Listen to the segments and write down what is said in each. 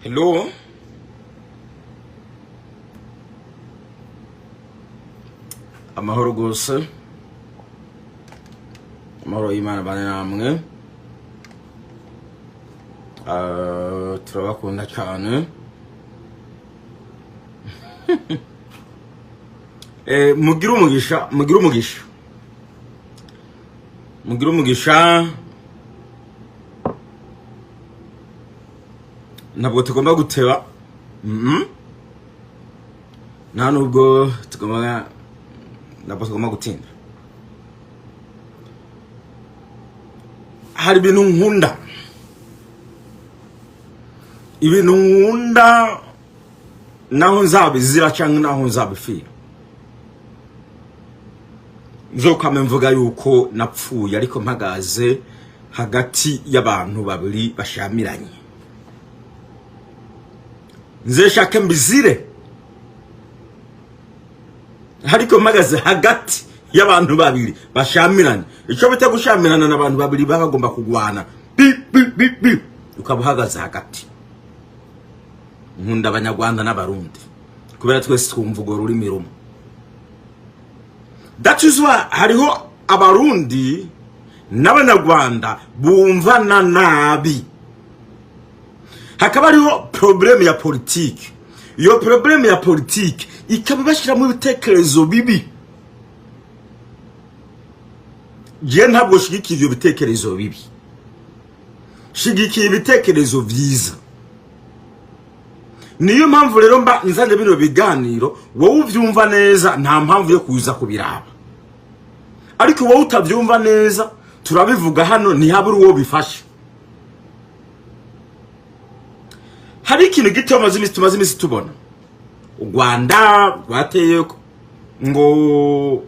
Hello, amahoro rwose, amahoro y'Imana bane namwe. Turabakunda cyane. Mugire umugisha, mugire umugisha, mugire umugisha. Ntabwo tugomba guteba. Nta nubwo tugomba, ntabwo tugomba gutinda. Hari ibintu nkunda, ibintu nkunda, naho nzabizira cyangwa naho nzabifira, nzokame mvuga yuko napfuye ariko mpagaze hagati y'abantu babiri bashamiranye. Nzeshake mbizire ariko mpagaze hagati y'abantu babiri bashamiranye. Icyo bita gushamirana n'abantu babiri baba bagomba kugwana, bi bi bi bi, ukaba uhagaze hagati. Nkunda Abanyarwanda n'Abarundi kubera twese twumva urwo rurimi rumwe. That is why hariho Abarundi n'Abanyarwanda bumvana nabi, hakaba hariho problème ya politike. Iyo problème ya politike ikaba ibashyiramo ibitekerezo bibi. Je ntabwo shigikiye ibyo bitekerezo bibi, shigikiye ibitekerezo byiza. Niyo mpamvu rero mba nzanye bino biganiro. Wowe ubyumva neza, nta mpamvu yo kuza kubiraba, ariko wowe utabyumva neza, turabivuga hano, ntihabure uwo bifasha. Hari ikintu gito tumaze iminsi tubona u Rwanda rwateye ngo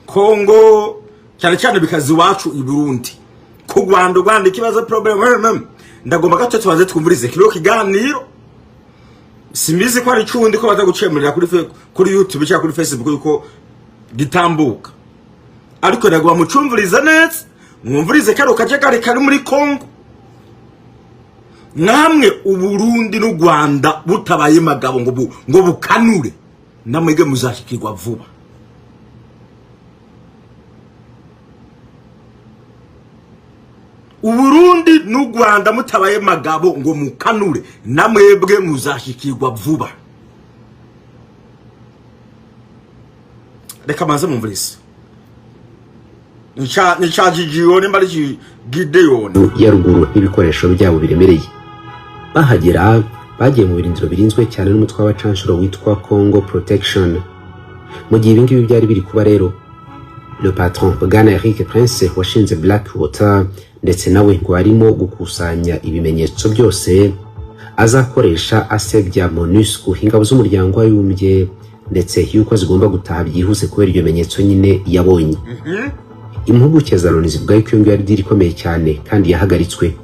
Kongo, cyane cyane bikaza iwacu i Burundi ku Rwanda. U Rwanda ikibazo, problem. Ndagomba gato tubanze twumvirize kino kiganiro. Simbizi ko ari icundi ko baza gucemurira kuri YouTube cyangwa kuri Facebook yuko gitambuka, ariko ndagomba mucumvirize neza, mwumvirize kano kajagari kari muri Kongo. Namwe Uburundi n'u Rwanda butabaye magabo ngo bukanure, namwege muzashikirwa vuba. Uburundi n'u Rwanda mutabaye magabo ngo mukanure, namwebwe muzashikirwa vuba. Reka manze mumvirize. Ni Gideyoni, nimba ari Gideyoni. Ya ruguru n'ibikoresho byabo biremereye. Bahagera bagiye mu birindiro birinzwe cyane n'umutwe w'abacanshuro witwa Congo Protection. Mu gihe ibingibi byari biri kuba rero, le patron bwana Eric Prince washinze Blackwater ndetse nawe ngo arimo gukusanya ibimenyetso byose azakoresha asebya MONUSCO, ingabo z'Umuryango w'Abibumbye, ndetse yuko zigomba gutaha byihuse kubera ibyo bimenyetso nyine yabonye. Impuguke za Loni zivuga yuko iyo ngiyo ari deal ikomeye cyane kandi yahagaritswe,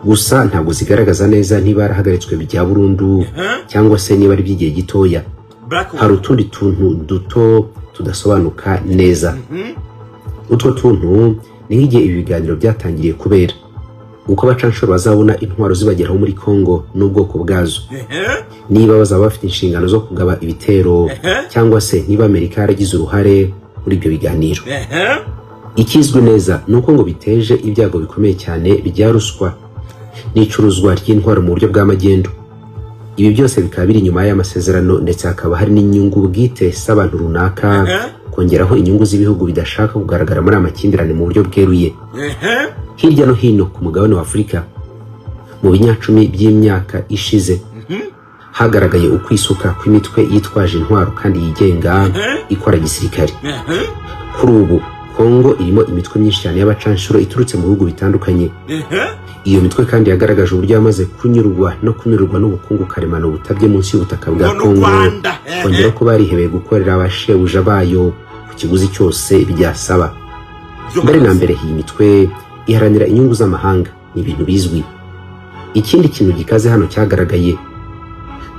gusa ntabwo zigaragaza neza niba yarahagaritswe bya burundu cyangwa se niba ari iby'igihe gitoya. Black Hari utundi tuntu duto tudasobanuka neza. Utwo tuntu ni nk'igihe ibi biganiro byatangiriye kubera, uko abacanshuro bazabona intwaro zibageraho muri Congo n'ubwoko bwazo, niba bazaba bafite inshingano zo kugaba ibitero, cyangwa se niba Amerika yaragize uruhare muri ibyo biganiro. Ikizwi neza ni uko ngo biteje ibyago bikomeye cyane bya ruswa n'icuruzwa ry'intwaro mu buryo bwa magendu. Ibi byose bikaba biri inyuma y'aya masezerano, ndetse hakaba hari n'inyungu bwite z'abantu runaka, kongeraho inyungu z'ibihugu bidashaka kugaragara muri aya makimbirane mu buryo bweruye. Hirya no hino ku mugabane wa Afurika, mu binyacumi by'imyaka ishize, hagaragaye ukwisuka kw'imitwe yitwaje intwaro kandi yigenga ikora gisirikare. Kuri ubu Kongo irimo imitwe myinshi cyane y'abacanshuro iturutse mu bihugu bitandukanye. Iyo mitwe kandi yagaragaje uburyo yamaze kunyurwa no kunyurwa n'ubukungu karemano butabye munsi y'ubutaka bwa Ngo n'u Kongo, Rwanda, kongera ko barihebeye gukorera abashebuja bayo ku kiguzi cyose byasaba. Mbere na mbere iyi mitwe iharanira inyungu z'amahanga, ni ibintu bizwi. Ikindi kintu gikaze hano cyagaragaye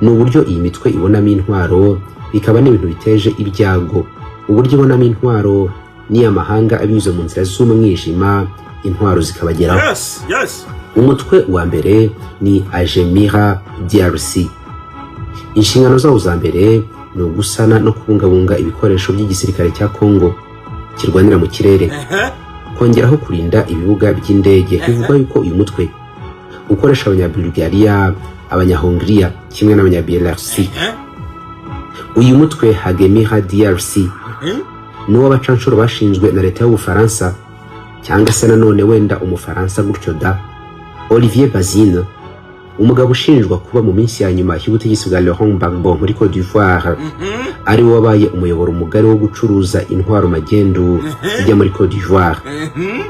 ni uburyo iyi mitwe ibonamo intwaro, bikaba n'ibintu biteje ibyago. Uburyo ibonamo intwaro n'iy'amahanga abinyuze mu nzira z'umwijima, intwaro zikabageraho. Umutwe wa mbere ni Agemira DRC. Inshingano zawo za mbere ni ugusana no kubungabunga ibikoresho by'igisirikare cya Congo kirwanira mu kirere, kongeraho kurinda ibibuga by'indege. Bivugwa yuko uyu mutwe ukoresha Abanyabulgaria, Abanyahongria kimwe n'Abanyabielarus. Uyu mutwe Agemira DRC ni uw'abacanshuro bashinzwe na leta y'Ubufaransa, cyangwa se nanone wenda Umufaransa gutyo da, Olivier Bazine, umugabo ushinjwa kuba mu minsi ya nyuma y'ubutegetsi bwa Laurent Gbagbo muri Cote d'Ivoire ari we wabaye umuyoboro mugari wo gucuruza intwaro magendu zijya muri Cote d'Ivoire.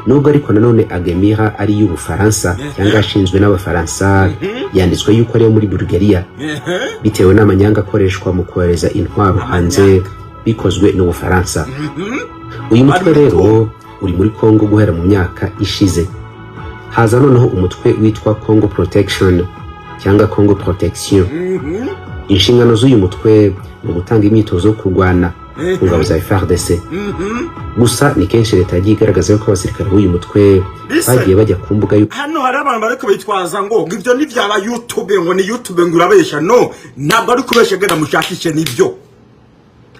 Nubwo ariko nanone Agemira ari iy'Ubufaransa cyangwa yashinzwe n'Abafaransa, yanditswe yuko ariyo muri Bulgaria, bitewe n'amanyanga akoreshwa mu kohereza intwaro hanze bikozwe n'Ubufaransa. Uyu mutwe rero uri muri Congo guhera mu myaka ishize. Haza noneho umutwe witwa Congo Protection cyangwa Congo Protection. Inshingano z'uyu mutwe ni ugutanga imyitozo yo kurwana ku ngabo za FARDC. Gusa ni kenshi leta yagiye igaragaza yuko abasirikare b'uyu mutwe Listen. bagiye bajya ku mbuga Hano hari abantu bariko bitwaza ngo ivyo ntivyaba YouTube, ngo ni YouTube, ngo urabesha. No, ntabwo ari kubesha. Genda mushakishe, nibyo.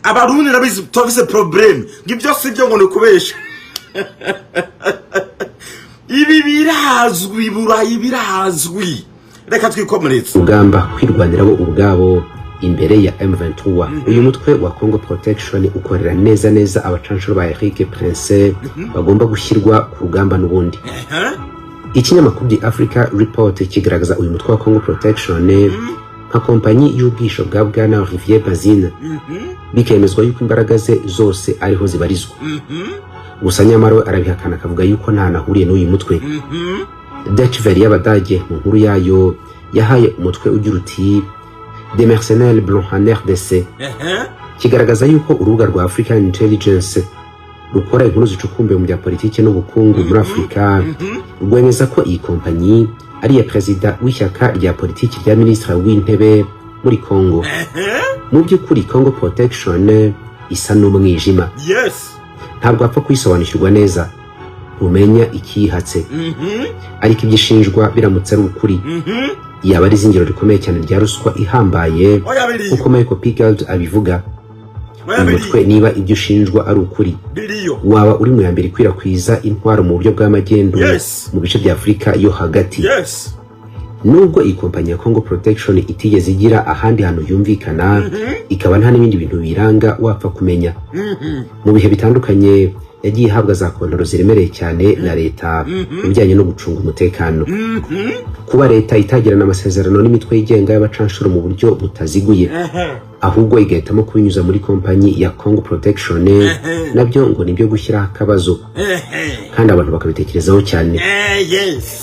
Abarundi nabizi, turafise problème ngo ivyo sivyo, ngo ni ukubesha. Ibi birazwi Burayi, birazwi. Reka twikomeretse. Rugamba kwirwanira bo ubwabo imbere ya M23. Uyu mutwe wa Congo Protection ukorera neza neza abacanshuro ba Eric Prince bagomba gushyirwa ku rugamba n'ubundi. Ikinyamakuru The Africa Report kigaragaza uyu mutwe wa Congo Protection nka kompanyi y'ubwisho bwa bwana Olivier Bazine, bikemezwa yuko imbaraga ze zose ariho zibarizwa. Gusa nyamara we arabihakana, akavuga yuko nta ahuriye n'uyu mutwe. Deutsche Welle y'Abadage mu nkuru yayo yahaye umutwe ugira uti "Des mercenaires blancs en RDC". Kigaragaza yuko urubuga rwa African Intelligence rukora inkuru zicukumbuye mu bya politiki n'ubukungu muri Afurika rwemeza ko iyi kompanyi ari iya perezida w'ishyaka rya politiki rya minisitiri w'intebe muri Congo. Mu by'ukuri Congo Protection isa n'umwijima. Ntabwo wapfa kuyisobanukirwa neza, ntumenya ikiyihatse. Ariko ibyo ishinjwa biramutse ari ukuri, yaba ari izingiro rikomeye cyane rya ruswa ihambaye. Oya, biriyo. Nk'uko Michael Pigald abivuga, Oya, uyu mutwe, biriyo. niba ibyo ushinjwa ari ukuri, Biriyo. waba uri mu ya mbere ikwirakwiza intwaro mu buryo bw'amagendu mu bice bya Afurika yo hagati. Nubwo iyi kompanyi ya Congo Protection itigeze igira ahandi hantu yumvikana, ikaba nta n'ibindi bintu biranga wapfa kumenya, mu bihe bitandukanye yagiye ihabwa za kontaro ziremereye cyane na leta mu bijyanye no gucunga umutekano. Kuba leta itagirana amasezerano n'imitwe yigenga y'abacanshuro mu buryo butaziguye, ahubwo igahitamo kubinyuza muri kompanyi ya Congo Protection, nabyo ngo nibyo gushyiraho akabazo kandi abantu bakabitekerezaho cyane.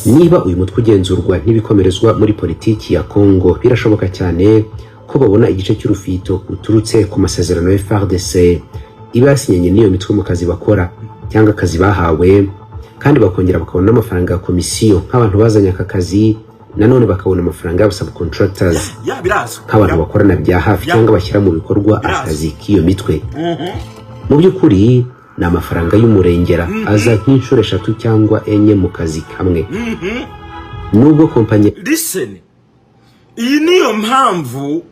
Niba uyu mutwe ugenzurwa n'ibikomerezwa muri politiki ya Congo, birashoboka cyane ko babona igice cy'urufito uturutse ku masezerano ya FARDC iba yasinyanye n'iyo mitwe mu kazi bakora cyangwa akazi bahawe, kandi bakongera bakabona n'amafaranga ya komisiyo nk'abantu bazanye aka kazi, nanone bakabona amafaranga y'aba subcontractors Ya, birazwi. nk'abantu bakorana bya hafi cyangwa bashyira mu bikorwa Birazwi. akazi k'iyo mitwe. Mu by'ukuri ni amafaranga y'umurengera aza nk'inshuro eshatu cyangwa enye mu kazi kamwe, nubwo kompanyi Listen, iyi niyo mpamvu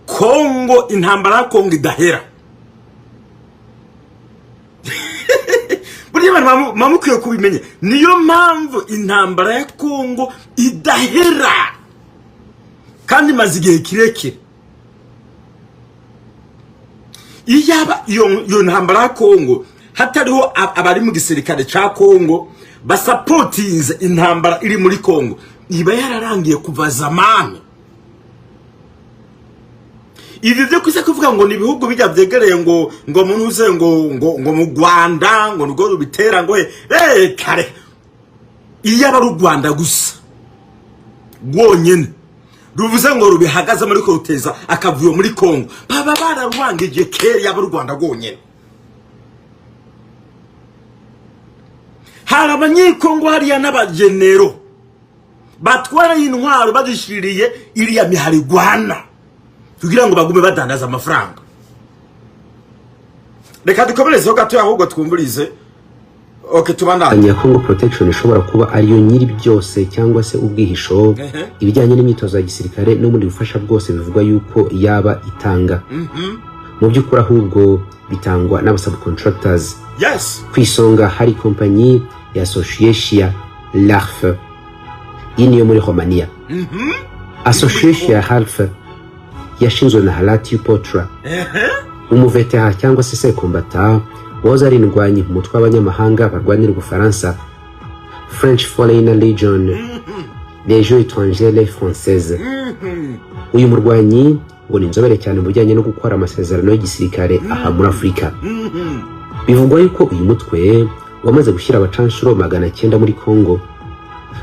Kongo, intambara ya Kongo idahera. Burya abantu muba mukwiye kubimenya, niyo mpamvu intambara ya Kongo idahera kandi imaze igihe kirekire. Iyaba iyo ntambara ya Kongo hatariho abari mu gisirikare ca Kongo basapotinze intambara iri muri Kongo, iba yararangiye kuva zamani. Ibi byo kuza kuvuga ngo ni ibihugu bijya byegereye ngo munuze ngo mu Rwanda ngo nirwo rubitera, ngo kare iyo aba ari u Rwanda gusa rwonyene ruvuze ngo rubihagaze muri ko ruteza akavuyo muri Kongo, baba bararwangije kera. Yaba u Rwanda rwonyene, hari Abanyekongo hariya n'abagenero batwara intwaro bazishiriye iriya miharigwana kugira ngo bagume badandaza amafaranga. Reka dukomerezeho gatoya, ahubwo twumvirize. Okay, tubandanye. Ya Congo Protection ishobora kuba ariyo nyiri byose cyangwa se ubwihisho, ibijyanye n'imyitozo ya gisirikare n'ubundi bufasha bwose bivugwa yuko yaba itanga, mu by'ukuri ahubwo bitangwa n'abasubcontractors. Ku isonga hari kompanyi ya Asociatia Larf, iyi niyo muri Romania. Asociatia Larf yashinzwe na Horatiu Potra, umuvetera cyangwa se sekombata wahoze ari indwanyi mu mutwe w'abanyamahanga barwanira Ubufaransa, French Foreigner Legion, Légion étrangère française. Uyu murwanyi ngo ni inzobere cyane mu bijyanye no gukora amasezerano y'igisirikare aha muri Afurika. Bivugwa yuko uyu mutwe wamaze gushyira abacanshuro 900 muri Congo,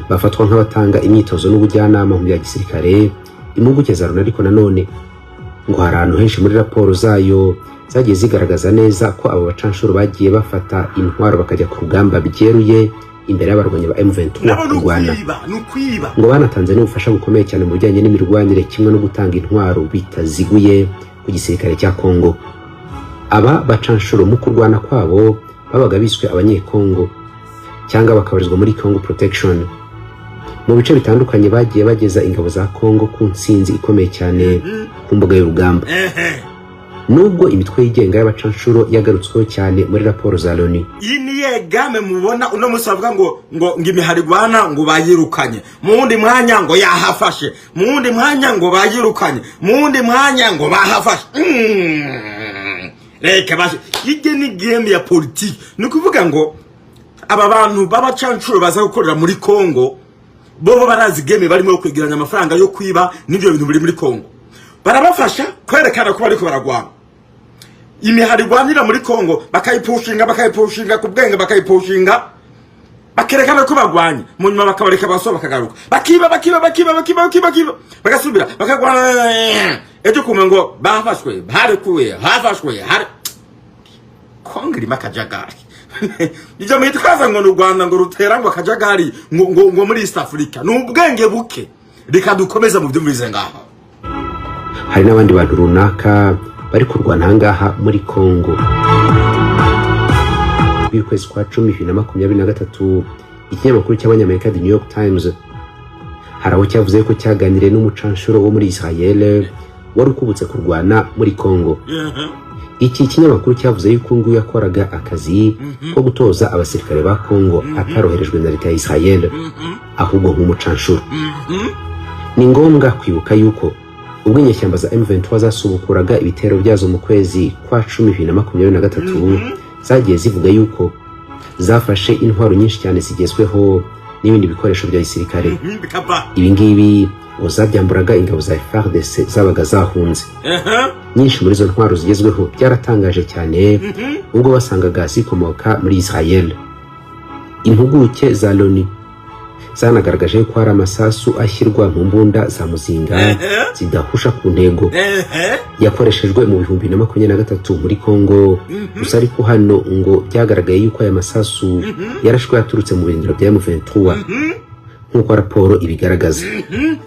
bafatwa nk'abatanga imyitozo n'ubujyanama mu bya gisirikare impuguke za Loni. Ariko nanone ngo hari ahantu henshi muri raporo zayo zagiye zigaragaza neza ko abo bacanshuro bagiye bafata intwaro bakajya ku rugamba byeruye imbere y'abarwanyi ba M23 Nabo ni kurwana. ukwiba, ni ukwiba. Ngo banatanze n'ubufasha bukomeye cyane mu bijyanye n'imirwanire kimwe no gutanga intwaro bitaziguye ku gisirikare cya Congo. Aba bacanshuro mu kurwana kwabo babaga biswe Abanyekongo cyangwa bakabarizwa muri Congo Protection. Mu bice bitandukanye bagiye bageza ingabo za Congo ku ntsinzi ikomeye cyane ku mbuga y'urugamba. Nubwo imitwe yigenga y'abacanshuro yagarutsweho cyane muri raporo za Loni, Iyi ni yegame mubona uno munsi bavuga ngo imihari igwana ngo bayirukanye, mu wundi mwanya ngo yahafashe, mu wundi mwanya ngo bayirukanye, mu wundi mwanya ngo bahafashe. Reka bashe ijye, ni game ya politiki. Ni ukuvuga ngo aba bantu b'abacanshuro baza gukorera muri Congo bobo barazi game barimo yo kwegeranya amafaranga yo kwiba n'ibyo bintu biri muri Congo. Barabafasha kwerekana ko bariko baragwana, imihari igwanira muri Congo bakayipushinga, bakayipushinga ku bwenge, bakayipushinga, bakerekana ko bagwanye, mu nyuma bakabareka baso bakagaruka, bakiba, bakiba, bakiba, bakiba, bakiba, bakiba, bagasubira bakagwana. Ejo kumwe ngo bafashwe, barekuwe, hafashwe hari. Kongo irimo akajagari. Ibyo mwitwaza ngo ni u Rwanda ngo rutera ngo akajagari ngo muri East Africa ni ubwenge buke. Reka dukomeze mu byumvirize ngaho. Hari n'abandi bantu runaka bari kurwana ahangaha muri Congo. Y'ukwezi kwa 10 2023, ikinyamakuru cy'Abanyamerika The New York Times hari aho cyavuze ko cyaganiriye n'umucanshuro wo muri Israel wari ukubutse kurwana muri Congo. Iki kinyamakuru cyavuze yuko nguyu yakoraga akazi ko gutoza abasirikare ba Congo ataroherejwe na leta ya Israel, ahubwo nk'umucanshuro. Ni ngombwa kwibuka yuko ubwo inyeshyamba za M23 zasubukuraga ibitero byazo mu kwezi kwa 10 2023, zagiye zivuga yuko zafashe intwaro nyinshi cyane zigezweho n'ibindi bikoresho bya gisirikare. Bikava. Ibi ngibi ngo zabyamburaga ingabo za FARDC zabaga zahunze. Nyinshi muri izo ntwaro zigezweho byaratangaje cyane ubwo basangaga zikomoka muri Israel. Impuguke za Loni zanagaragaje ko hari amasasu ashyirwa mu mbunda za muzinga zidahusha ku ntego, yakoreshejwe mu 2023 muri Congo gusa. Ariko hano ngo byagaragaye yuko aya masasu yarashwe yaturutse mu birindiro bya M23, nk'uko raporo ibigaragaza.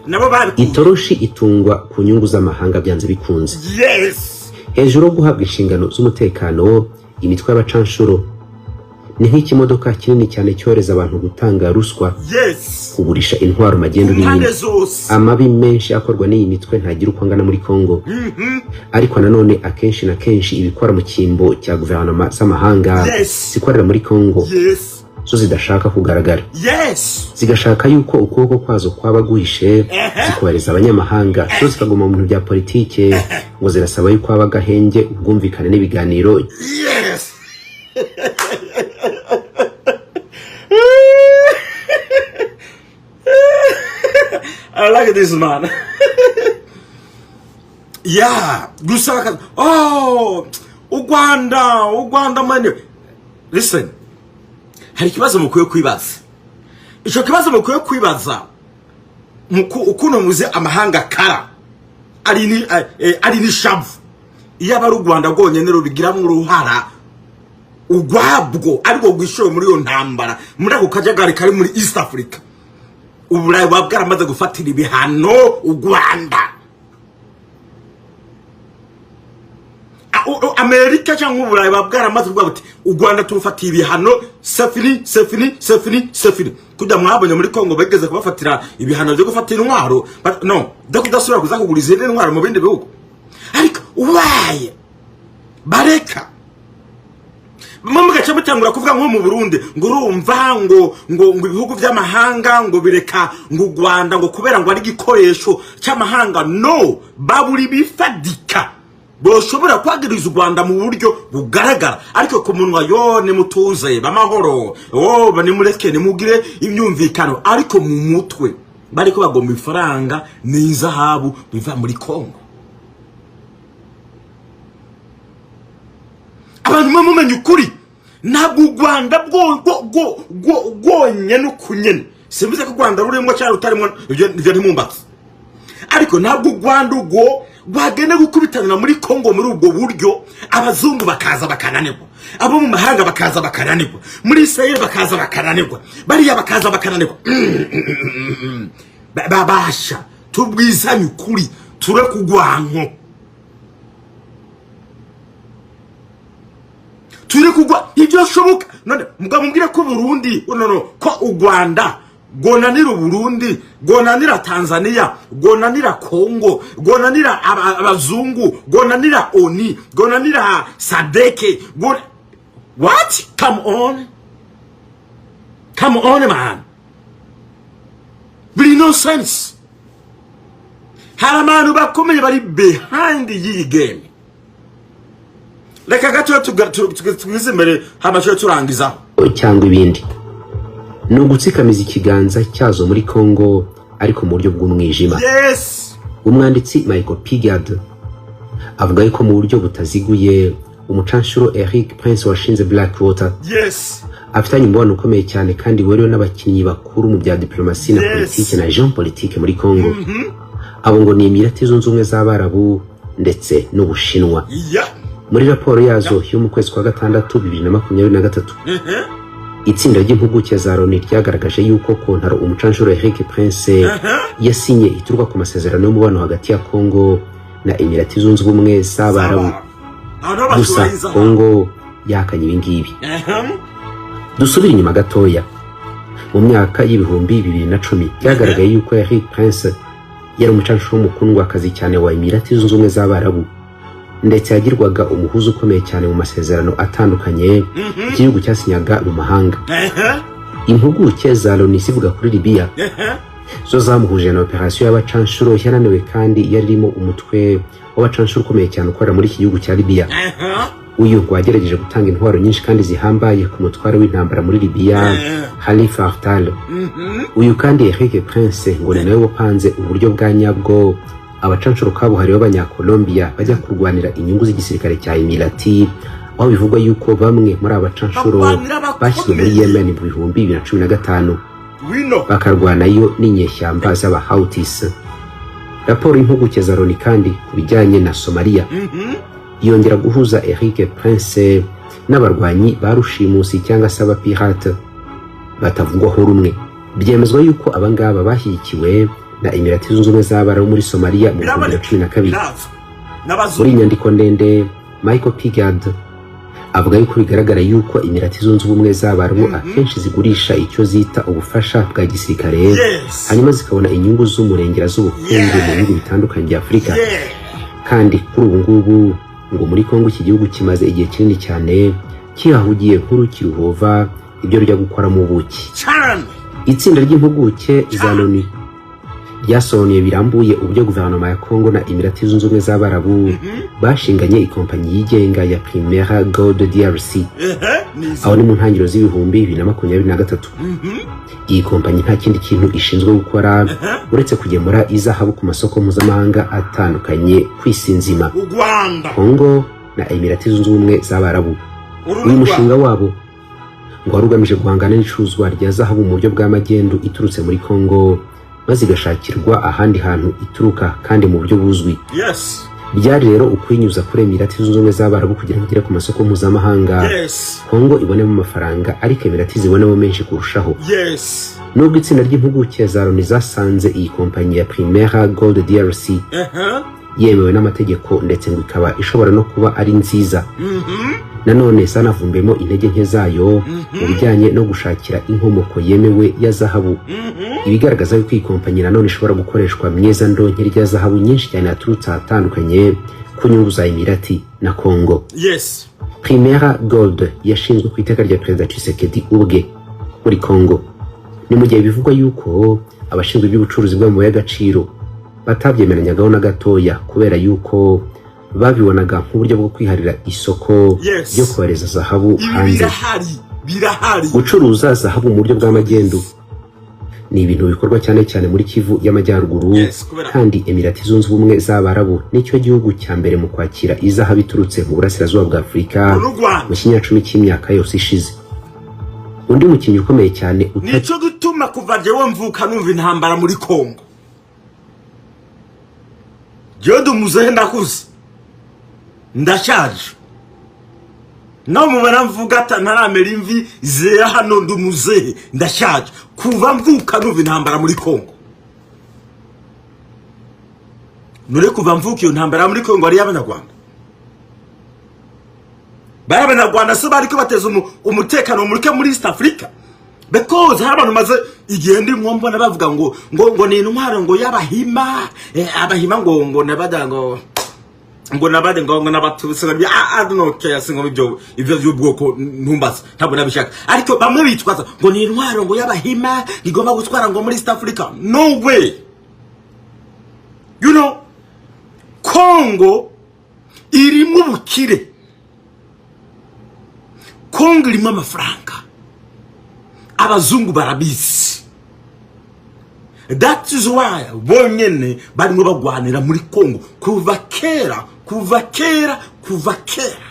Nabo bari Itoroshi itungwa ku nyungu z'amahanga byanze bikunze. Hejuru yo guhabwa inshingano z'umutekano, imitwe y'abacanshuro ni nk'ikimodoka kinini cyane cyohereza abantu gutanga ruswa, kugurisha intwaro magendu Impande n'ibindi. zose. Amabi menshi akorwa n'iyi mitwe ntagira uko angana muri Congo, ariko nanone akenshi na kenshi ibikora mu cyimbo cya guverinoma z'amahanga zikorera muri Congo, zo zidashaka kugaragara, zigashaka yuko ukuboko kwazo kwaba guhishe, zikohereza abanyamahanga, zo zikaguma mu bintu bya politike. Ngo zirasaba yuko haba agahenge, ubwumvikane n'ibiganiro. Yes. I like this man. Yeah, gusa oh, u Rwanda, u Rwanda man. Listen. Hari ikibazo mukwiye kwibaza. Ico kibazo mukwiye kwibaza ukuntu muze amahanga kara ari ni ari nishavu. Iyo aba ari u Rwanda rwonyene rubigiramwo uruhara urwabwo, ariko rwishoye muri iyo ntambara, muri ako kajagari kari muri East Africa, Uburayi buba bwaramaze gufatira ibihano u Rwanda. Amerika cyangwa Uburayi baba bwaramaze kuvuga buti u Rwanda turufatiye ibihano, c'est fini, c'est fini, c'est fini, c'est fini. Kujya mwabonye muri Kongo bageze kubafatira ibihano byo gufata intwaro, no byo kudasubira kuza kugura izindi ntwaro mu bindi bihugu. Ariko ubaye bareka mwe mugaca mutangura kuvuga nko mu Burundi ngo urumva ngo ibihugu by'amahanga ngo bireka ngo u Rwanda ngo kubera ngo ari igikoresho cy'amahanga. No baburi bifadika boshobora kwagiriza u Rwanda mu buryo bugaragara, ariko ku munwa yo nimutuze b'amahoro, oh, nimureke, nimugire imyumvikano, ariko mu mutwe bariko bagomba ifaranga n'izahabu biva muri Kongo. Abantu mwe mumenye ukuri, ntabwo u Rwanda bwonyene ukunyene, simbize ko u Rwanda rurimo cyangwa rutarimo, ibyo ntimumbatse, ariko ntabwo u Rwanda ubwo rwagenda gukubitanira muri Kongo muri ubwo buryo, abazungu bakaza bakananirwa, abo mu mahanga bakaza bakananirwa, muri Israel bakaza bakananirwa, bariya bakaza bakananirwa. Babasha tubwizanye ukuri, ture kugwanko, turi kugwa ibyo shoboka. None mugabo mumbwire ko Burundi, no ko u Rwanda gonanira Burundi, gonanira Tanzania, gonanira Kongo, gonanira abazungu, gonanira ONU, gonanira SADC, what? Come on, come on man, biri no sense. Hari abantu bakomeye bari behind y'iyi game. Reka gato tugeze imbere hama tube turangizaho. Cyangwa ibindi ni ugutsikamiza ikiganza cyazo muri Congo, ariko mu buryo bw'umwijima. Umwanditsi Michael Pigad avuga yuko mu buryo butaziguye umucanshuro Eric Prince washinze Blackwater afitanye umubano ukomeye cyane kandi weriwe n'abakinnyi bakuru mu bya diplomasi na politiki na géopolitique muri Congo. Abo ngo ni Emirati Zunze Ubumwe z'Abarabu ndetse n'Ubushinwa. Muri raporo yazo yo mu kwezi kwa gatandatu 2023, itsinda ry'impuguke za Loni ryagaragaje yuko kontaro umucanshuro Eric Prince yasinye ituruka ku masezerano y'umubano hagati ya Congo na Emirati Zunze Ubumwe z'Abarabu. Aho Gusa bashora. Congo yahakanye ibi ngibi. Dusubire inyuma gatoya, mu myaka y'2010 byagaragaye yuko Eric Prince yari umucanshuro w'umukundwakazi cyane wa Emirati Zunze Ubumwe z'Abarabu, ndetse yagirwaga umuhuza ukomeye cyane mu masezerano atandukanye igihugu cyasinyaga mu mahanga. Impuguke za Loni zivuga kuri Libiya zo zamuhuje na operasiyo y'abacanshuro yananiwe, kandi yari irimo umutwe w'abacanshuro ukomeye cyane ukorera muri iki gihugu cya Libiya. Uyu ngo wagerageje gutanga intwaro nyinshi kandi zihambaye ku mutware w'intambara muri Libiya, Khalifa Haftar. Uyu kandi Eric Prince ngo ni nawe wapanze uburyo bwa nyabwo abacanshuro kabuhariwe b'Abanyakolombia bajya kurwanira inyungu z'igisirikare cya Emirati, aho bivugwa yuko bamwe muri aba bacanshuro Barwanira abakomeye. bashyizwe muri Yemen mu 2015 Wino. bakarwanayo n'inyeshyamba z'Abahouthis. Raporo y'impuguke za Loni kandi ku bijyanye na Somalia yongera guhuza Eric Prince n'abarwanyi ba rushimusi cyangwa se abapirate batavugwaho rumwe. Byemezwa yuko abangaba bashyigikiwe na Emirati Zunze Ubumwe z'Abarabu muri Somalia mu 2012. Birazwi n'abazungu. Muri iyi nyandiko ndende, Michael Pigad avuga yuko bigaragara yuko Emirati Zunze Ubumwe z'Abarabu akenshi zigurisha icyo zita ubufasha bwa gisirikare, hanyuma zikabona inyungu z'umurengera z'ubukungu mu bihugu bitandukanye bya Afurika. Kandi kuri ubu ngubu ngo muri Kongo iki gihugu kimaze igihe kinini cyane kihahugiye nk'urukiruhova ibyo rujya gukoramo ubuki. Cyane. Itsinda ry'impuguke za Loni ryasobanuye birambuye uburyo guverinoma ya Kongo na Emirati Zunze Ubumwe z'Abarabu bashinganye ikompanyi yigenga ya Primera Gold DRC. Nizi. Aho ni mu ntangiriro z'2023. Iyi kompanyi nta kindi kintu ishinzwe gukora uretse kugemura izahabu ku masoko mpuzamahanga atandukanye ku isi nzima. U Rwanda. Kongo na Emirati Zunze Ubumwe z'Abarabu, Uru uyu mushinga wabo ngo wari ugamije guhangana n'icuruzwa rya zahabu mu buryo bwa magendu iturutse muri Kongo, maze igashakirwa ahandi hantu ituruka kandi mu buryo buzwi. Byari rero ukwinyuza kuri Emirati Zunze Ubumwe z'Abarabu kugira ngo igere ku masoko mpuzamahanga, Kongo ibonemo amafaranga ariko Emirati zibonemo menshi kurushaho. Nubwo itsinda ry'impuguke za Loni zasanze iyi kompanyi ya Primera Gold DRC Yemewe n'amategeko, ndetse ngo ikaba ishobora no kuba ari nziza. Nanone zanavumbiyemo intege nke zayo mu bijyanye no gushakira inkomoko yemewe ya zahabu, ibigaragaza yuko iyi kompanyi nanone ishobora gukoreshwa mu ndonke rya zahabu nyinshi cyane yaturutse ahatandukanye ku nyungu za Emirati na Congo. Primera Gold yashinzwe ku iteka rya Perezida Tshisekedi ubwe muri Congo. Ni mu gihe bivugwa yuko abashinzwe iby'ubucuruzi bw'amabuye y'agaciro batabyemeranyagaho na gatoya, kubera yuko babibonaga nk'uburyo bwo kwiharira isoko ryo kohereza zahabu Ibi hanze. birahari, birahari. Gucuruza zahabu mu buryo bw'amagendu ni ibintu bikorwa cyane cyane muri Kivu y'Amajyaruguru, Yes, kubera kandi Emirati Zunze Ubumwe z'Abarabu nicyo gihugu cya mbere mu kwakira izahabu iturutse mu burasirazuba bwa Afurika n'u Rwanda. mu kinyacumi cy'imyaka yose ishize. Undi mukinnyi ukomeye cyane Nico gituma kuva jewe mvuka numva intambara muri Kongo. Jewe ndi umuzehe, ndakuze, ndashaje. Nawe mubona mvuga ata ntaramera imvi zera hano, ndi umuzehe, ndashaje. Kuva mvuka numva intambara muri Kongo. None kuva mvuka iyo ntambara muri Kongo ari iy'Abanyarwanda? Bari Abanyarwanda se bariko bateza umutekano muke muri East Africa? Because hari abantu maze igihe ndimwo mbona bavuga ngo ni intwaro ngo y'Abahima, Abahima ngo nabada ngo nabade ngo n'Abatutsi ngo I don't know care, singo ibyo by'ubwoko ntumbaza, ntabwo nabishaka. Ariko bamwe bitwaza ngo ni intwaro ngo y'Abahima igomba gutwara ngo muri East Africa. No way. Congo irimo ubukire, Kongo irimo amafaranga, abazungu barabizi. That is why bonyene barimo bagwanira muri Kongo kuva kera, kuva kera, kuva kera.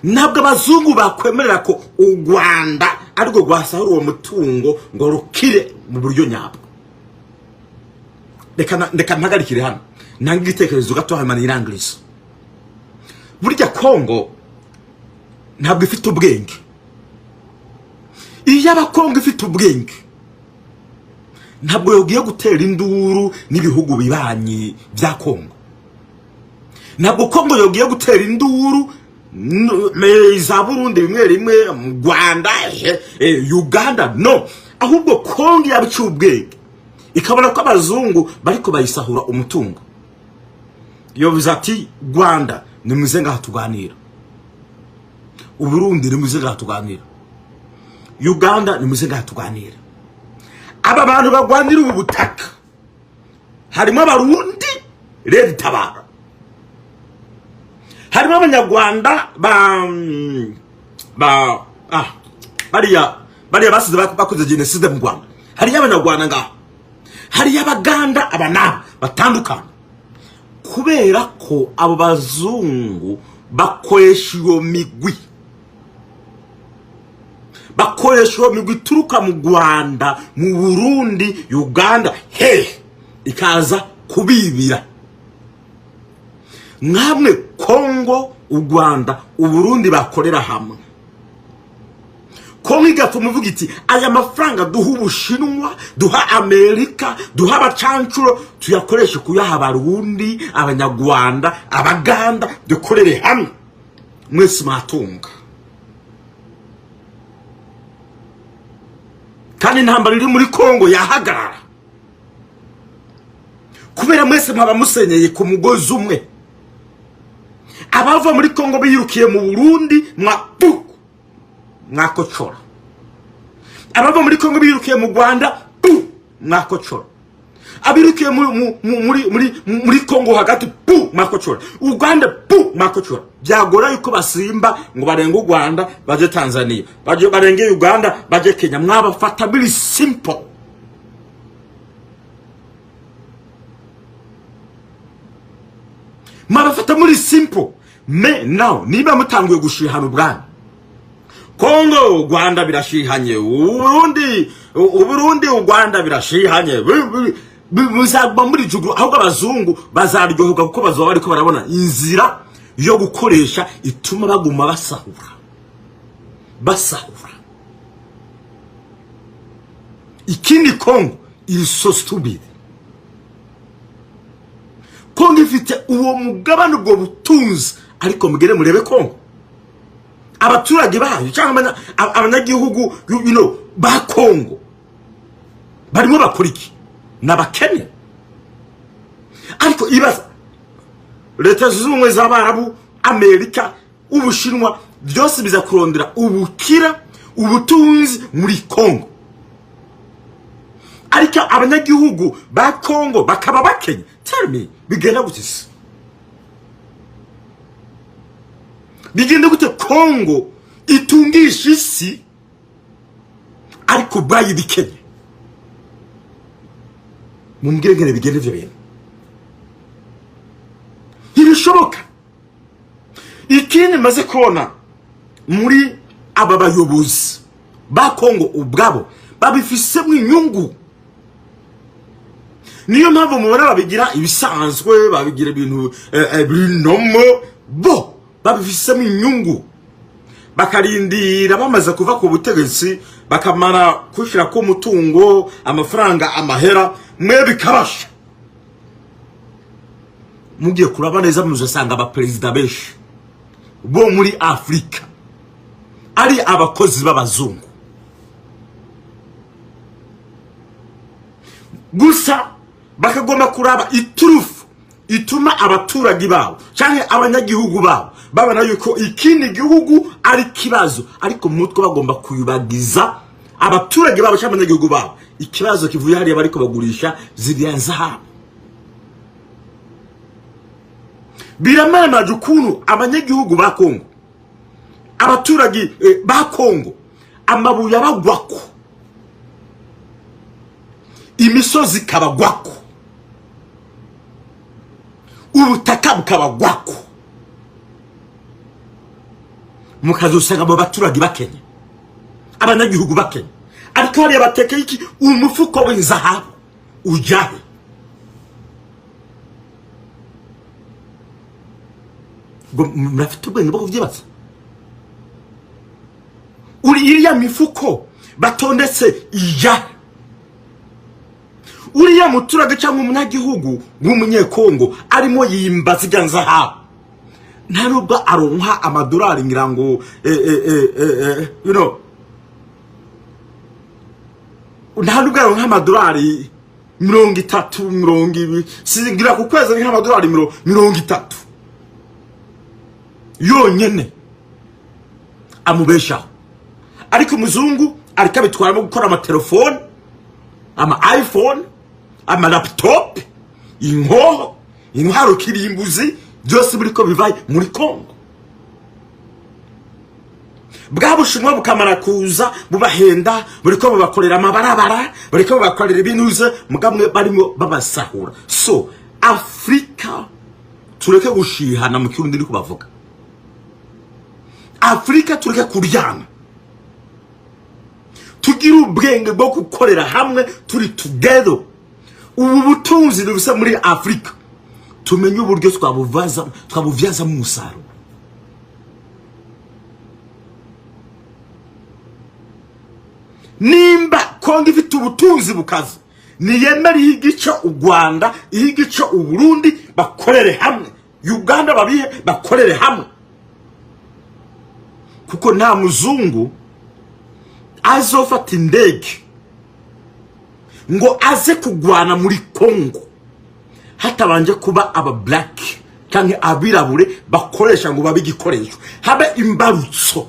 Ntabwo abazungu bakwemerera ko u Rwanda arirwo rwasahura uwo mutungo ngo rukire mu buryo nyabwo. Reka mpagarikire hano, ntange igitekerezo gato hanyuma nirangirize. Burya Kongo ntabwo ifite ubwenge. Iyo Abakongo ifite ubwenge, ntabwo yogiye gutera induru n'ibihugu bibanyi bya Kongo. Ntabwo Kongo yogiye gutera induru za Burundi rimwe rimwe mu Rwanda, Uganda. No, ahubwo Kongo yabiciye ubwenge, ikabona ko abazungu bariko bayisahura umutungo, yovuze ati: "Rwanda, nimuze ngaha tuganira. Uburundi, nimuze ngaha tuganira. Uganda, nimuze ngaha tuganira. Aba bantu bagwanira ubu butaka harimo Abarundi, Red Tabara, harimo Abanyarwanda ba bariya basize bakoze jenoside mu Rwanda, hariyo Abanyarwanda ngaho, hariyo Abaganda, aba nabo batandukanye." Kubera ko abo bazungu bakoresha iyo migwi, bakoresha iyo migwi ituruka mu Rwanda, mu Burundi, Uganda, he ikaza kubibira mwamwe. Kongo, u Rwanda, Uburundi bakorera hamwe, Kongo igatuma uvuga iti: "Aya mafaranga duha Ubushinwa, duha Amerika, duha abacancuro, tuyakoreshe kuyaha Abarundi, Abanyarwanda, Abaganda, dukorere hamwe, mwese mwatunga." Kandi intambara iri muri Kongo yahagarara, kubera mwese mwaba musenyeye ku mugozi umwe. Abava muri Kongo birukiye mu Burundi, mwa pu mwakocora. Abava muri Kongo birukiye mu Rwanda, pu mwakocora. Abirukiye muri Kongo hagati, pu mwakocora. Uganda, pu mwakocora. Byagora yuko basimba ngo barenge u Rwanda baje Tanzania, baje barenge Uganda baje Kenya, mwabafata biri simple. Mwabafata muri simple. Mais now niba mutanguye gushihana ubwami, Kongo Rwanda birashihanye, Uburundi u Rwanda birashihanye, muzaguma muri juguru. Ahubwo abazungu bazaryoherwa, kuko bazoba bariko barabona inzira yo gukoresha ituma baguma basahura, basahura. Ikindi, Kongo iri so stupid. Kongo ifite uwo mugabane, ubwo butunzi, ariko mugere murebe Kongo, abaturage bayo cyangwa abanyagihugu ba Kongo barimo bakora iki? Ni abakene. Ariko ibaza, Leta Zunze Ubumwe z'Abarabu, Amerika, Ubushinwa, byose biza kurondera ubukira, ubutunzi muri Kongo, ariko abanyagihugu ba Kongo bakaba bakenye. Tell me, bigenda gute se? Bigenda gute Kongo itungisha isi ariko ubwayo ibikenye? Mumbwire ngene bigenda ivyo bintu. Ntibishoboka. Ikindi maze kubona muri aba bayobozi ba Kongo, ubwabo babifisemo inyungu. Niyo mpamvu mubona babigira ibisanzwe, babigira ibintu binomo. Bo babifisemo inyungu, bakarindira bamaze kuva ku butegetsi, bakamara kwishyira ko umutungo, amafaranga, amahera, mwe bikabasha. Mugiye kuraba neza, muzasanga abaperezida benshi bo muri Afurika ari abakozi b'abazungu gusa, bakagomba kuraba iturufu ituma abaturage babo cyangwa abanyagihugu babo babona yuko ikindi gihugu ari kibazo, ariko mu mutwe bagomba kuyubagiza abaturage babo cyangwa abanyagihugu babo ikibazo kivuye hariya bariko bagurisha ziriya nzahabu. Biramamaje ukuntu abanyagihugu ba Kongo, abaturage ba Kongo, amabuye abagwako, imisozi ikabagwako, ubutaka bukabagwako, mukazosanga mu baturage bakenye, abanyagihugu bakenye, ariko hariya batekeye iki? Umufuko w'inzahabu ujahe? Ngo murafite ubwenge bwo kuvyibaza? Uri iriya mifuko batondetse ijahe? Uriya muturage cyangwa umunyagihugu w'umunyekongo arimo yimba zirya nzahabu, nta nubwo aronka amadolari, ngira ngo nta nubwo aronka amadolari 30, 20, singira ku kwezi, ni nk'amadolari 30 yonyene amubeshaho. Ariko umuzungu ariko abitwaramo gukora amatelefone, ama iPhone, ama laptop, inkoho, intwaro kirimbuzi, byose biriko bivaye muri Kongo. Bwa Bushinwa bukamara kuza bubahenda, buriko bubakorera amabarabara, buriko bubakorera ibinuze, mugamwe barimo babasahura. So Afrika, tureke gushihana, mu Kirundi niko bavuga. Afrika, tureke kuryana, tugire ubwenge bwo gukorera hamwe, turi together. Ubu butunzi dufise muri Afrika, tumenye uburyo twabuvyazamo umusaruro. Nimba Kongo ifite ubutunzi bukaze, niyemere ihe igice u Rwanda, ihe igice u Burundi, bakorere hamwe. Uganda babihe, bakorere hamwe, kuko nta muzungu azofata indege ngo aze kugwana muri Kongo hatabanje kuba aba black cyangwa abirabure bakoresha ngo babe igikoresho, habe imbarutso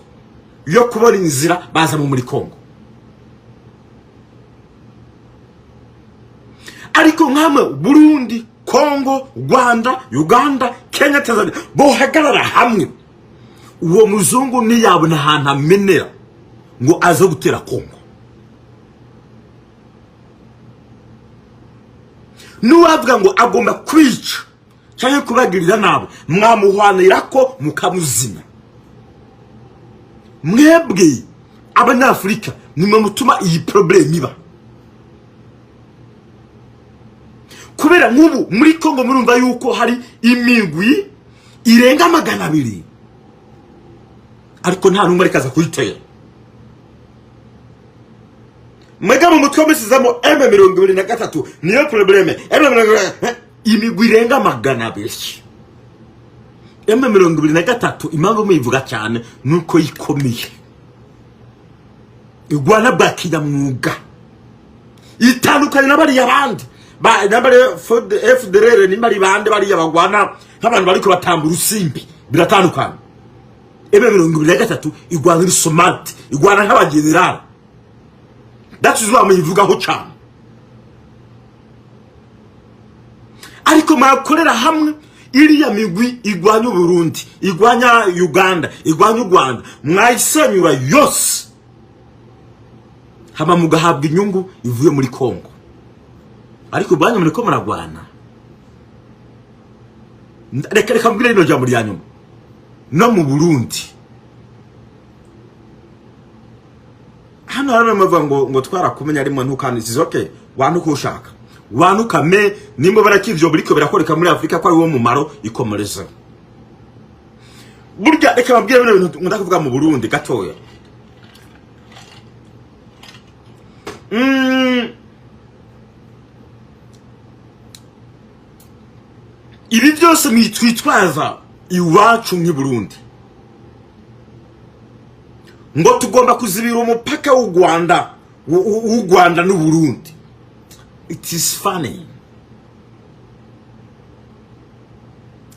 yo kubona inzira baza muri Kongo. Ariko nkamwe Burundi, Kongo, Rwanda, Uganda, Kenya, Tanzania bohagarara hamwe, uwo muzungu ntiyabona ahantu amenera ngo aze gutera Kongo. N'uwavuga ngo agomba kwica cyangwa kubagirira nabi, mwamuhwanira ko mukamuzina. Mwebwe Abanyafurika nimwe mutuma iyi problème iba, kubera nk'ubu muri Kongo murumva yuko hari imigwi irenga 200, ariko nta n'umwe ariko aza kuyitera. Mwega mu mutwe musizemo M23 niyo problème. M20. Imigwi irenga 200. M23 impamvu muyivuga cyane nuko yikomeye, igwana bwa kinyamwuga, itandukanye n'abariya bandi n'abari FDLR n'abari bande bariya bagwana nk'abantu bariko batamba urusimbi, biratandukanye. M23 igwana iri smart, igwana nk'abagenerali. That's why muyivugaho cyane. Ariko mwakorera hamwe iriya migwi igwanya Burundi, igwanya Uganda, igwanya u Rwanda, mwayisenyura yose, hama mugahabwa inyungu ivuye muri Kongo. Ariko ubwanyu muriko muragwana. Reka mbwire rino jambo rya nyuma. No mu Burundi hano hari bavuga ngo twarakumenya arimo ntukandisize. Okay, wantuka ushaka wantukame, nimba barakivyo biriko birakoreka muri Afrika ko ari wo mumaro ikomereza. Burya reka babwire bino bintu nkunda kuvuga mu Burundi gatoya. Ibi byose mwitwitwaza iwacu nk'i Burundi ngo tugomba kuzibira umupaka w'u Rwanda, w'u Rwanda n'u Burundi. It is funny.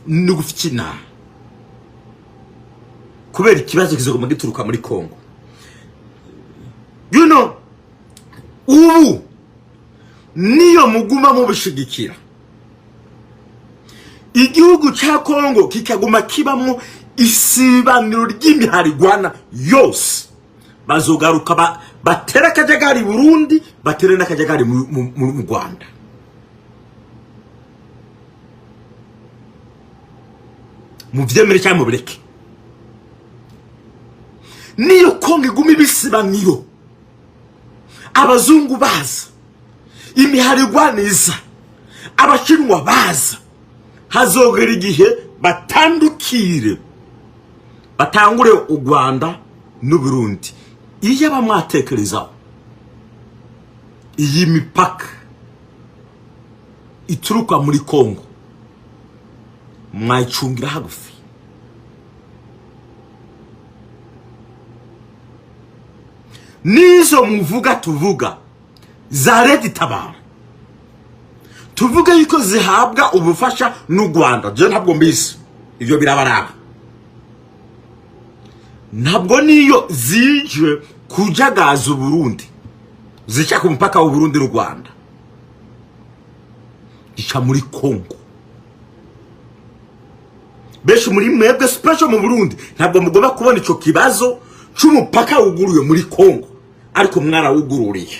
Ni gufyina kubera ikibazo kizoguma gituruka muri Kongo. You know, ubu niyo muguma mubishigikira, igihugu ca Kongo kikaguma kibamwo isibaniro ry'imiharigwana yose, bazogaruka batera akajagari Burundi, batere n'akajagari mu Rwanda. Muvyemere cyangwa mubireke, niyo Kongo iguma ibisibaniro, abazungu baza, imiharigwaniza, abashinwa baza, hazogera igihe batandukire, batangure u Rwanda n'u Burundi. Iyo bamwatekerezaho iyi mipaka ituruka muri Kongo, mwayicungira hagufi. Nizo muvuga tuvuga za Red Tabara, tuvuge yuko zihabwa ubufasha n'u Rwanda, je ntabwo mbizi ivyo birabaraba. Ntabwo niyo zije kujagaza Burundi zica ku mupaka w'u Burundi n'u Rwanda, zica muri Kongo. Benshi muri mwebwe special mu Burundi ntabwo mugomba kubona ico kibazo c'umupaka wuguruye muri Kongo, ariko mwarawugururiye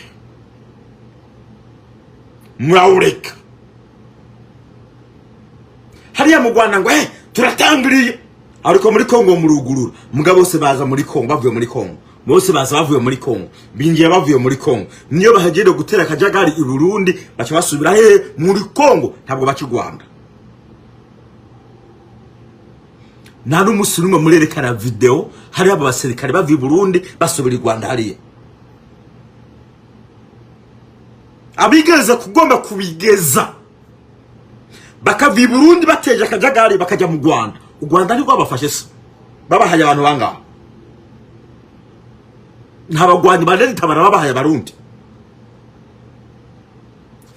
murawureka hariya mu Rwanda ngo turatangiriye, ariko muri Kongo murugurura. Mugabo bose baza muri Kongo bavuye muri Kongo, bose baza bavuye muri Kongo, bingiye bavuye muri Kongo. Niyo bahagere gutera akajagari i Burundi baca basubira he? Muri Kongo, ntabwo baca i Rwanda. Nta n'umunsi n'umwe murerekana video hariya abo basirikare bavuye i Burundi basubira i Rwanda. Hariya abigeza kugomba kubigeza bakava i Burundi bateje akajagari bakajya mu Rwanda. U Rwanda ntirwo babafashe se? Babahaye abantu bangaha? Nta bagwanyi ba Red Tabara babahaye abarundi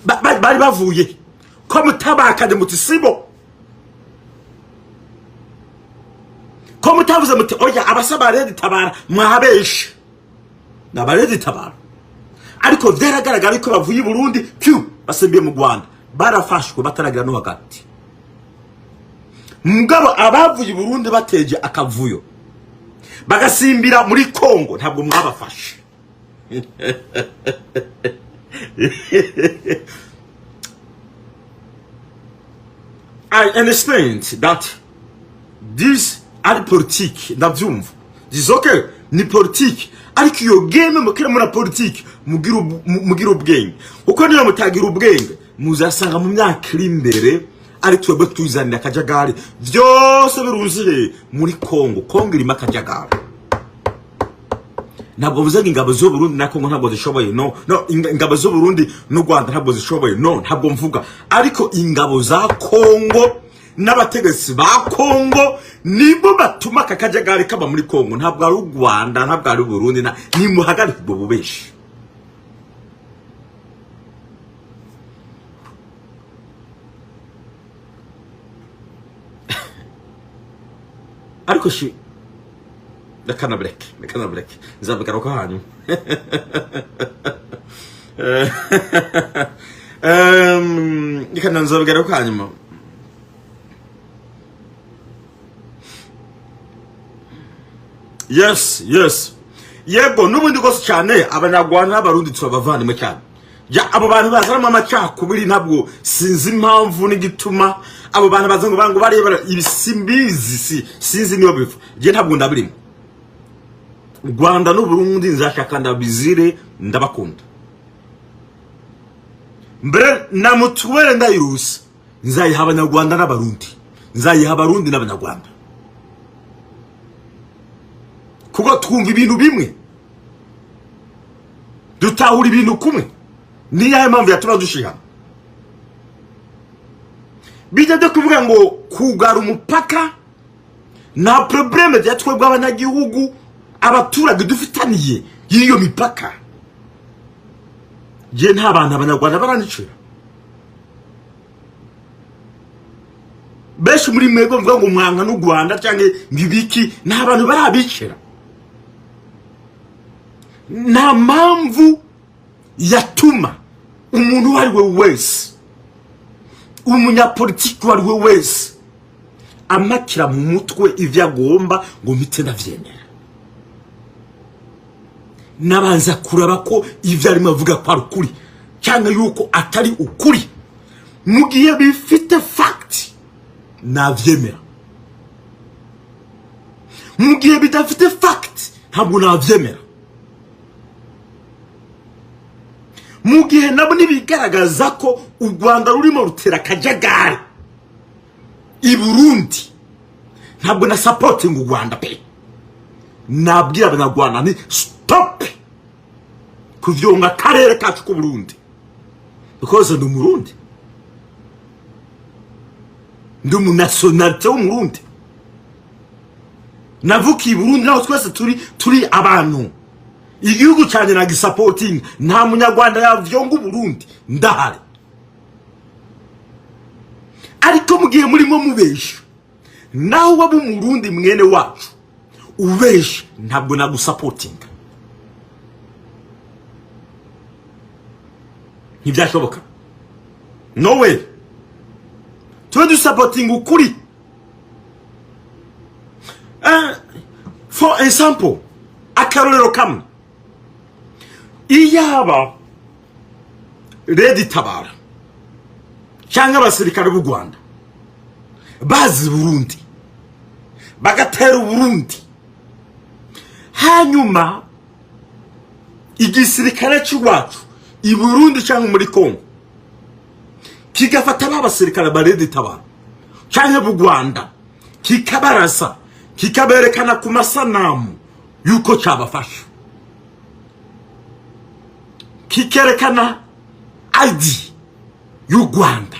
bari bavuye ko mutabakanye muti sibo, ko mutavuze muti oya abasaba Red Tabara mwabeshe na Red Tabara. Ariko vyaragaragara ko bavuye i Burundi pyu basembiye mu Rwanda, barafashwe bataragira no hagati. Mugabo abavuye i Burundi bateje akavuyo bagasimbira muri Kongo ntabwo mwabafashe. I understand that this ari politique, ndavyumva. This okay, ni politique, ariko iyo game mukira muri politique mugira ubwenge, kuko niyo mutagira ubwenge muzasanga mu myaka iri imbere ari twebwe tuzanira akajagari vyose biruzuye muri Kongo. Kongo irimo akajagari. Ntabwo mvuze ngo ingabo z'u Burundi na Kongo ntabwo zishoboye, no no, ingabo z'u Burundi n'u Rwanda ntabwo zishoboye, no, ntabwo mvuga. Ariko ingabo za Kongo n'abategetsi ba Kongo nibo batuma aka kajagari kaba muri Kongo. Ntabwo ari u Rwanda, ntabwo ari u Burundi, nimuhagarike ubwo bubeshi. Ariko shi reka nabureke, reka nabureke, nzabigaruka hanyuma. Reka nzabigaruka hanyuma. Yes, yes, yego. N'ubundi rwose cyane Abanyarwanda n'Abarundi turabavandimwe cyane. Ya, abo bantu bazanamo amacakubiri, ntabwo sinzi impamvu n'igituma abo bantu baza ngo bango barebera ibisimbizi, si sinzi niyo biva. Je ntabwo ndabirimo. Rwanda n'Uburundi nzashaka ndabizire, ndabakunda. Mbere na mutuwere ndayirusa, nzayiha Abanyarwanda n'Abarundi, nzayiha Abarundi n'Abanyarwanda, kuko twumva ibintu bimwe, dutahura ibintu kumwe. Niyahe mpamvu yatuma dushihana? Bijya byo kuvuga ngo kugara umupaka nta problème bya twebwe abanyagihugu, abaturage dufitaniye y'iyo mipaka. Je nta bantu Abanyarwanda baranicira. Benshi muri mwebwe mvuga ngo mwanga n'u Rwanda cyangwa ngibiki, nta bantu barabicira. Nta mpamvu yatuma umuntu uwo ari we wese, umunyapolitiki uwo ari we wese, amakira mu mutwe ivyo agomba ngo mpite ndavyemera. Nabanza kuraba ko ivyo arimo avuga ko ari ukuri cyangwa yuko atari ukuri. Mu gihe bifite fact navyemera, mu gihe bidafite fact ntabwo navyemera. Mu gihe nabo nibigaragaza ko u Rwanda rurimo rutera akajagari i Burundi, ntabwo na supporting u Rwanda pe. Nabwira Abanyarwanda ni stop kuvyonga akarere kacu k'u Burundi, because ndi Umurundi, ndi umunationalité w'Umurundi, navukiye i Burundi. Naho twese turi abantu, igihugu cyanjye nagisapotinga. Nta Munyarwanda yavyonga Uburundi ndahari. Ariko mu gihe murimo mubesha, naho waba Umurundi mwene wacu ubesha, ntabwo nagusapotinga, ntibyashoboka, no way. Tube dusapotinga ukuri. For example, akarorero kamwe, iyaba Red Tabara cyangwa abasirikare b'u Rwanda bazi Burundi bagatera Uburundi, hanyuma igisirikare cy'iwacu i Burundi cyangwa muri Kongo kigafata ba basirikare ba Red Tabara cyangwa b'u Rwanda, kikabarasa, kikaberekana ku masanamu yuko cyabafasha, kikerekana ID y'u Rwanda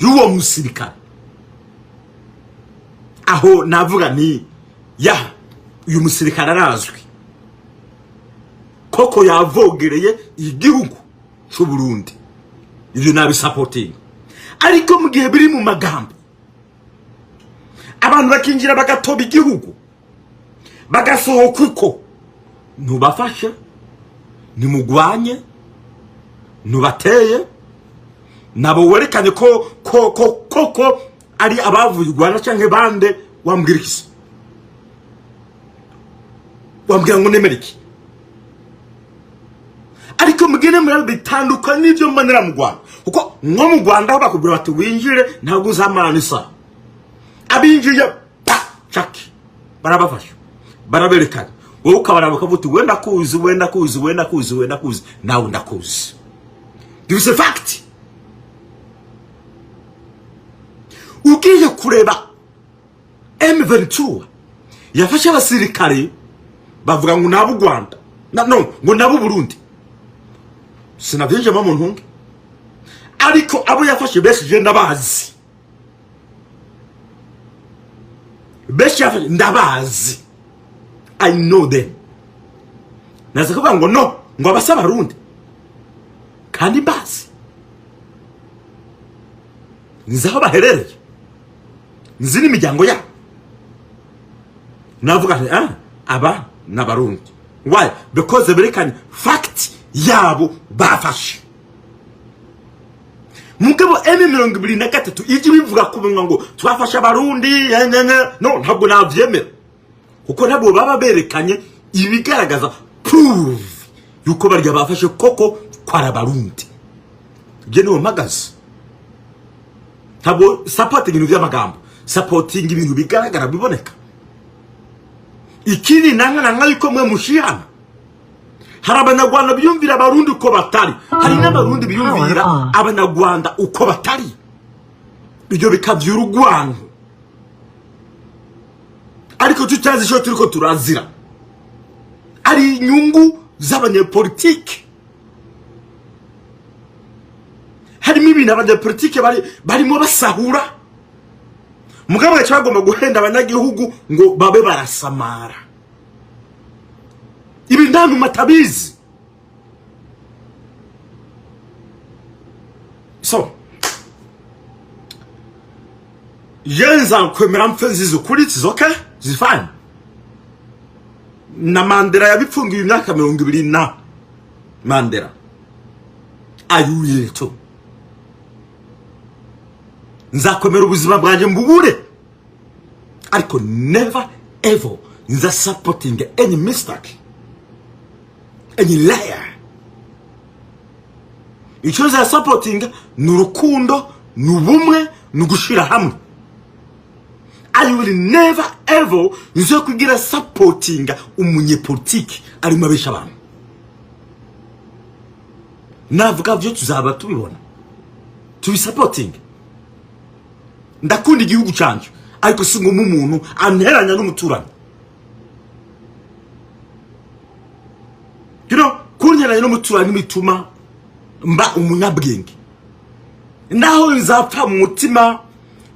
y'uwo musirikare, aho navuga ni ya uyu musirikare arazwi koko yavogereye igihugu cy'u Burundi, ibyo nabisapotinga. Ariko mu gihe biri mu magambo, abantu bakinjira bagatoba igihugu bagasohoka uko, ntubafashe, ntimugwanye, ntubateye, nabo werekanye ko ari abavuye u Rwanda cyangwa bande, wambwira iki se? Wambwira ngo nemere iki? Ariko mugende muri bitandukanye n'ibyo mbonera mu Rwanda, kuko nko mu Rwanda aho bakubwira bati winjire, ntabwo uzamarana isaha. Abinjiye pa caki barabafasha, baraberekana, wowe ukabaraba ukavuga uti wenda kuzi, wenda kuzi, wenda kuzi, wenda kuzi, nawe ndakuzi. This is a fact. Ugiye kureba M23 yafashe abasirikare Bavuga ngo nabo Rwanda na no ngo nabo Burundi. Sinavyinjemo mu ntunge, ariko abo yafashe benshi je ndabazi, benshi yafashe ndabazi, I know them. Naza kuvuga ngo no ngo abasa Abarundi kandi mbazi, nzi aho baherereye, nzi n'imiryango yabo. Navuga nti: "Ah, aba ni Abarundi." Why? Because berekanye fact yabo bafashe. Mugabo M23 ijya ibivuga ku munwa ngo twafashe Abarundi, no, ntabwo navyemera, kuko ntabwo baba berekanye ibigaragaza prove yuko barya bafashe koko kwari Abarundi. Je niwo mpagaze. Ntabwo supporting ibintu by'amagambo, supporting ibintu bigaragara, biboneka. Ikindi nanga, nanga yuko mwe mushihana. Hari Abanyarwanda biyumvira Abarundi uko batari, hari n'Abarundi biyumvira Power off. Abanyarwanda uko batari. Ibyo bikavyura urwango, ariko tutazi ico turiko turazira. Ari inyungu z'abanyepolitike, harimo ibintu abanyepolitike bari barimo basahura, mugabo gace bagomba guhenda abanyagihugu ngo babe barasamara. Ibi nta numwe atabizi. So je nzakwemera mpfe nziza ukuri. It's okay, it's fine. Na Mandela yabipfungiye imyaka 20 na Mandela ayuriye tu. Nzakomera ubuzima bwanjye mbubure, ariko never ever nza supporting any mistake, any liar. Icyo nza supporting ni urukundo, ni ubumwe, ni ugushira hamwe. I will never ever nzo kugira supporting umunyepolitiki arimo abesha abantu. Navuga byo tuzaba tubibona, tubisupporting. Ndakunda igihugu canje, ariko si ngoma umuntu anteranya n'umuturanyi. Kunteranya n'umuturanyi bituma mba umunyabwenge. Naho nzapfa mu mutima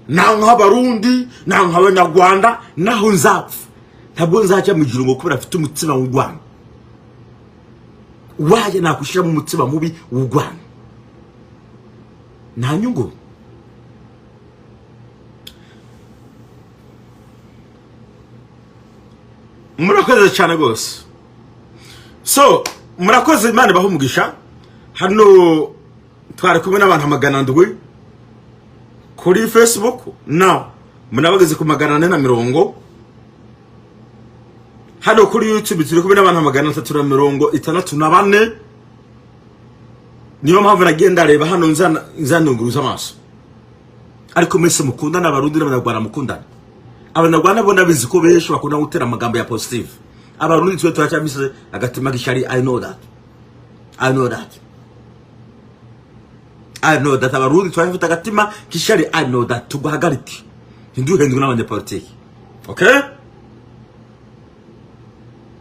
naho nk'Abarundi, naho nk'Abanyarwanda, naho nzapfa ntabwo nzajya mu ijuru ngo kubera afite umutima w'u Rwanda. Waje nakushyiramo umutima mubi w'u Rwanda, nta nyungu. Murakoze cyane rwose. So murakoze, Imana ibahe umugisha. Hano twari kumwe n'abantu 700 kuri Facebook, now munabageze ku 440. Hano kuri YouTube turi kumwe n'abantu 364. Niyo mpamvu nagenda reba hano nzanunguruza amaso. Ariko mwese mukundana, Abarundi n'Abanyarwanda mukundana. Abanyarwanda bo ndabizi ko benshi bakunda gutera amagambo ya positive. Abarundi twe turacyafise agatima gishari. I know that, I know that, I know that. Abarundi turacyafite agatima k'ishari, I know that. Tuguhagarike, ntiduhendwe n'abanyepolitiki, okay?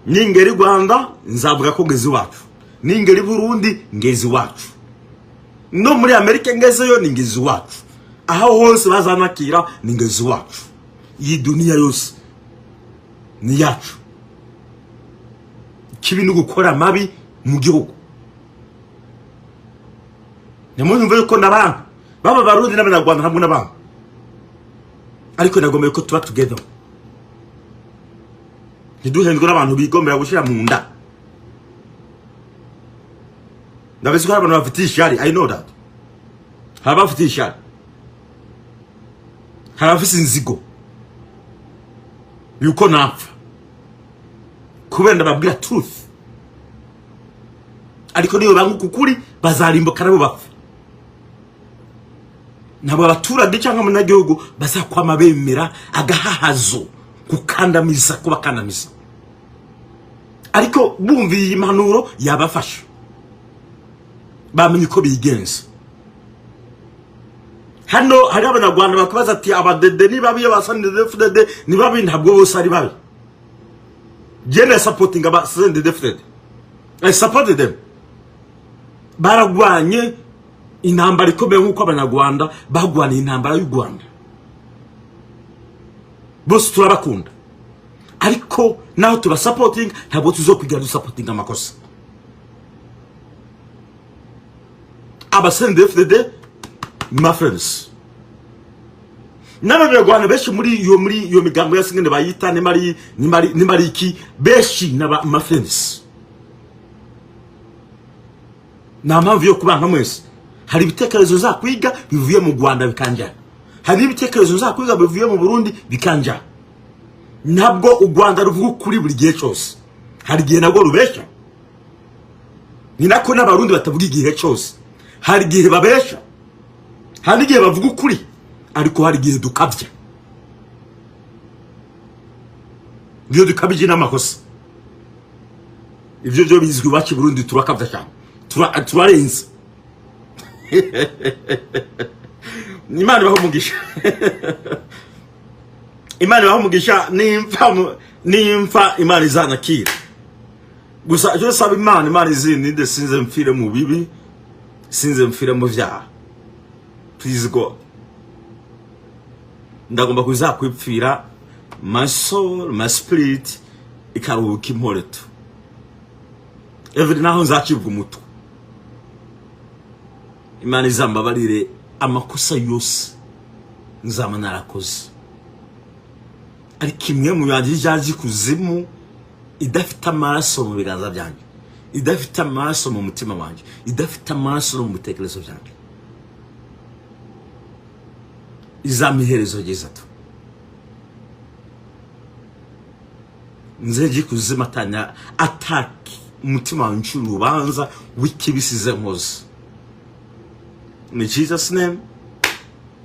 Ningera i Rwanda nzavuga ko ngeze iwacu, ningera i Burundi ngeze iwacu, no muri Amerika ngezeyo ni ngeze iwacu, aho hose bazanakira ni ngeze iwacu. Iyi duniya yose ni yacu. Kibi ni gukora amabi mu gihugu. Nyamunyumva yuko n'abantu baba Barundi n'Abanyarwanda ntabwo n'abantu, ariko nagomeye ko tuba together, ntiduhendwe n'abantu bigombera gushyira mu nda. Ndabizi ko hari abantu bafitiye ishyari, I know that. Hari abafitiye ishyari, hari abafise inzigo yuko napfa kubera ndababwira truth. Ariko niyo banguka ukuri bazarimbuka nabo bapfa. Ntabwo abaturage cyangwa abanyagihugu bazakwama bemera agahahazo, gukandamiza, kubakandamiza. Ariko bumviye iyi mpanuro yabafasha, bamenye uko bigenza. Hano hari Abanyarwanda bakabaza ati: "Abadede ni babi, abasanide FDD ni babi." Ntabwo bose ari babi. Jene supporting aba CNDD-FDD, I supported them. Baragwanye intambara ikomeye nk'uko Abanyarwanda bagwaniye intambara y'u Rwanda. Bose turabakunda, ariko naho tubasupporting, ntabwo tuzokwigira dusupportinga amakosa. Aba CNDD-FDD, my friends, n'Abanyarwanda benshi muri iyo migambo ya singene bayita nimari nimari nimari iki, benshi n'aba my friends. Nta mpamvu yo kubanka mwese. Hari ibitekerezo nzakwiga bivuye mu Rwanda bikanjyana, hari n'ibitekerezo nzakwiga bivuye mu Burundi bikanjyana. Ntabwo u Rwanda ruvuga ukuri buri gihe cyose, hari igihe nabwo rubeshya. Ni nako n'Abarundi batavuga igihe cyose, hari igihe babesha, hari n'igihe bavuga ukuri, ariko hari igihe dukabya. Iyo dukabije n'amakosa, ibyo byo bizwi iwacu i Burundi, turakabya cyane, turarenze. Imana ibahe umugisha, Imana ibahe umugisha. Nimfa Imana izanakira. Gusa icyo nsaba Imana, Imana izindinde sinze mfire mu bibi, sinze mfire mu vyaha. Please God, ndagomba kuzakwipfira, my soul, my spirit ikaruhuka imporeto every naho nzacibwa umutwe. Imana izambabarire amakosa yose nzaba narakoze, ariko imwe mu yanjye ijaje ikuzimu idafite amaraso mu biganza byanjye, idafite amaraso mu mutima wanjye, idafite amaraso no mu bitekerezo byanjye, izampa iherezo ryiza tu. Nzeje ikuzimu atanya ataki umutima wanjye uncira urubanza w'ikibisize nkoze. In Jesus' name,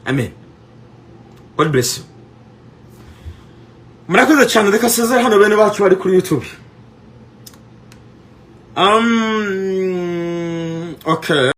amen. God bless you. Murakoze cyane. Reka sezere hano bene bacu bari kuri YouTube. Okay.